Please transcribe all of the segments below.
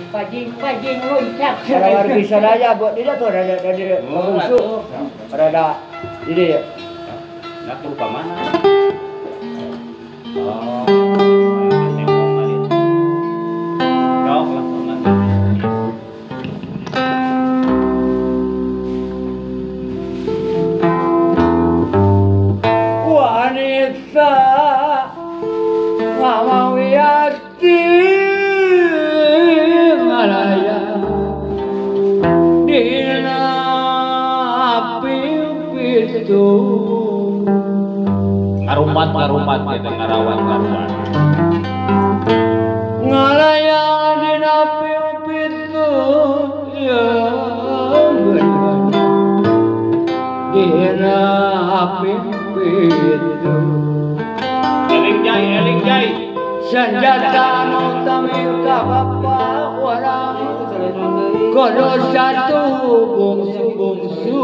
Pajing-pajing loncat. Kalau wargi sadaya buat dia tuh ada dari bungsu. Ada ini ya. Nak tuh ke mana? Oh, dok lah mana? Wanita Mamawiyati ngalaya dina pitu ngarumat gitu ngarawat ngalaya dina pitu ya dina pitu eling jai senjata anu tami ka bapa urang kodo satu bungsu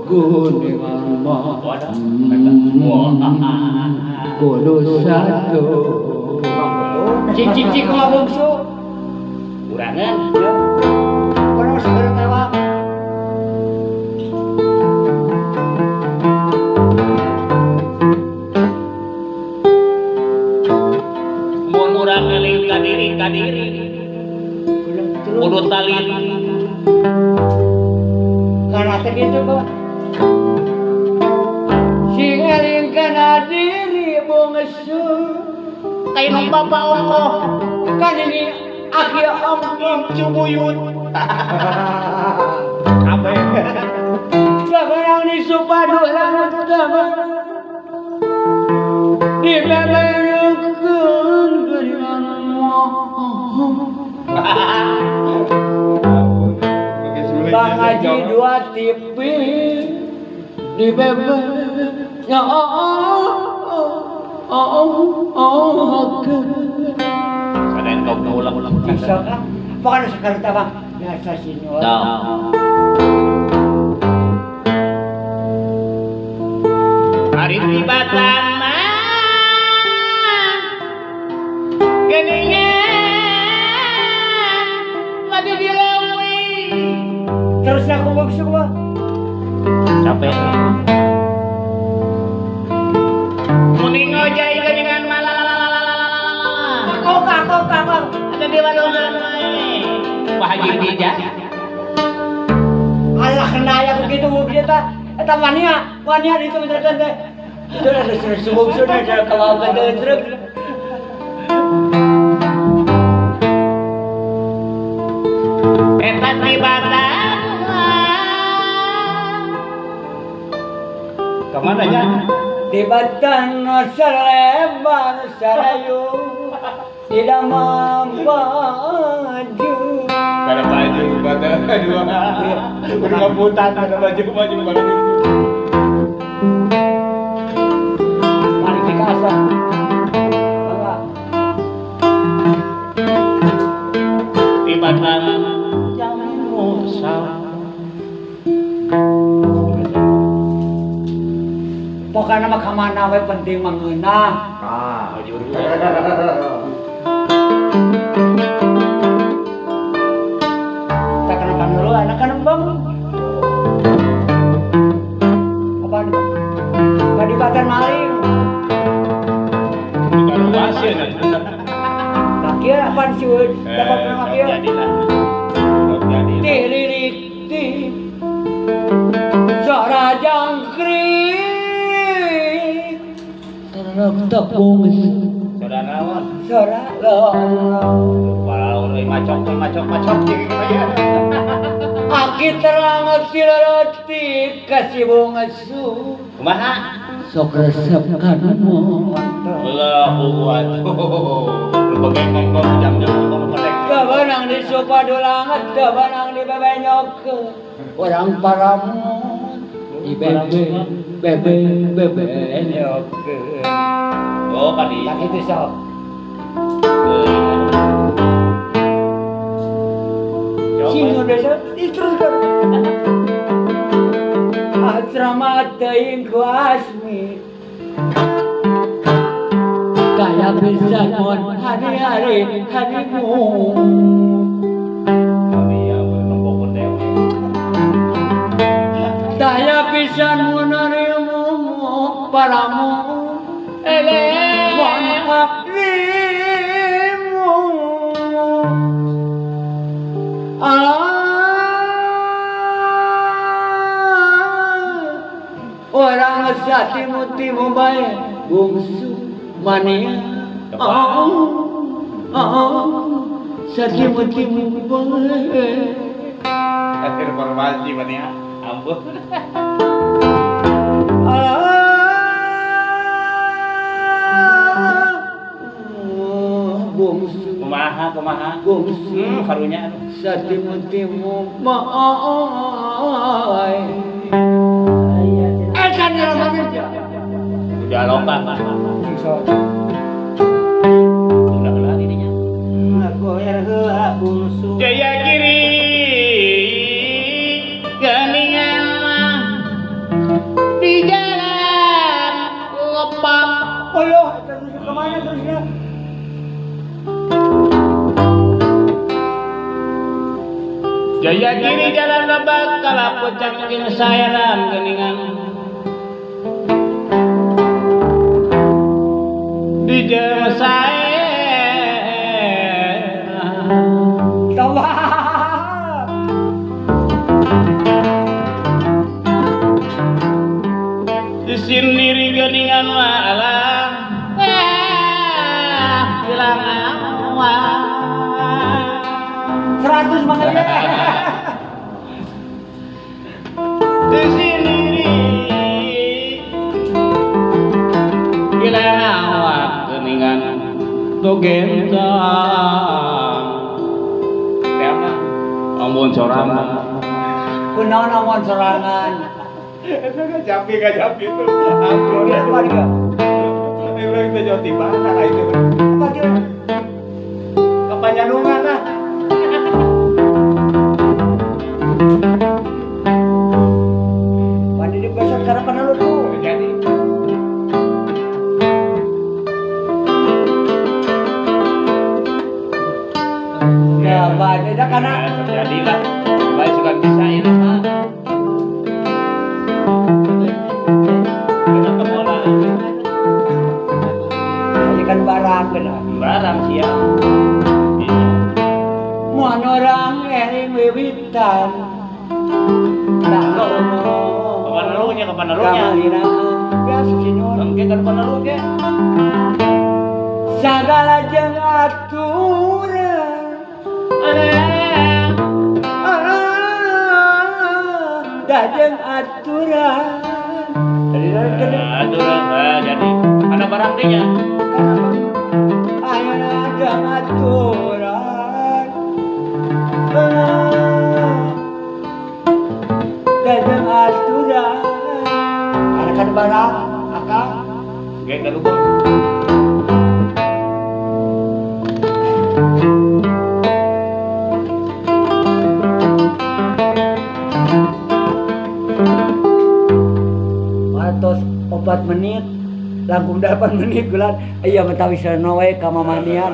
guningan mah kodo satu cicik mah bungsu kurangan urang segera tawa mun urang eling ka diri kudu talin karate gitu Pak sing eling kana diri bungsu kayak bapak ongkoh kan ini aki om cubuyut kabeh sabarang di supadu lamun teman di beberekeun geuningan Bang Haji dua TV di bebe ya oh kadain kau ulang-ulang bisa kan pokoknya sekali tabang biasa sini hari tibatan mah geningan mati dilawi terus aku bungsu mah capek muning ngojai geningan malalalalalalalala kok ada di walungan wae Pak Haji Bija alah kena ya begitu bungsu ta eta mania itu bener teh itu ada bungsu ada kalau ada truk eta tibatan kemana ya? Di batang selebar sarayu tidak maju. Ada baju batang dua. Udah ngeputan ada baju baju. Mari kita asal. Bapak. Di batang jamu sawah. Pokoknya mah kamana we penting mengenah. Ah, tak kena dulu anak kan bang. Apa nih? Kadipatan maling. Kaki apaan sih? Dapat pernah kaki? Tiririk ti, suara jangkrik. Tepung suara naon? Suara laon. Walau macok Aki terang tiloroti kasih bungsu. Kumaha? Sok resep kanmu. Ulah atuh. Lu ngomong jam-jam ngomong kolek. Kabanang di supadulanget, kabanang di bebenyok. Orang paramun di bebe bebe bebenyok. Oh, kali. Tak itu sok. Sino desa terus kan. Asrama teuing ku asmi. Kaya bisa mon hari-hari harimu. Satimu-timu bae bungsu mania. Oh, oh, satimu-timu bae. Informasi mania, ampun. Bungsu kumaha kumaha bungsu karunya satimu-timu bae. Edan ramane udah lomba Pak. Udah kelar ininya. Goer heula bungsu. Jaya kiri geningan mah di jalan lepak. Allah, terus kemana terusnya? Jaya kiri jalan lebak kalaput cangking saeran geningan. Di jalan saeran. Tawa. Di sini geningan malam hilang awal. 100 makanya. Di sini hilang awak geningan tuh gentong. Tema ampun sorangan. Kunaon ampun sorangan. Itu gak japi itu. Ampun. Apa dia? Itu kita jauh tiba nah itu. Apa dia? Kepanjangan lah. Mandi di besok karena lu tuh. Jadi. Ya, beda karena terjadilah. Baik suka bisa ini mah. Kita bola. Ini kan barang benar. Barang siap. Mun orang eling wiwitan. Kapan elunya, kapan elunya. Ya sinun. Engke kan kapan elu ge. Sagala jeung aturan. Dah jeung aturan. Tadi aturan jadi ana barang teh nya. Ayeuna jeung aturan. Dah aturan. Ada kan barang akang. Ge kaluhur. Atos 4 menit, langkung 8 menit gulan. Iya mentawi sarana we ka mamania.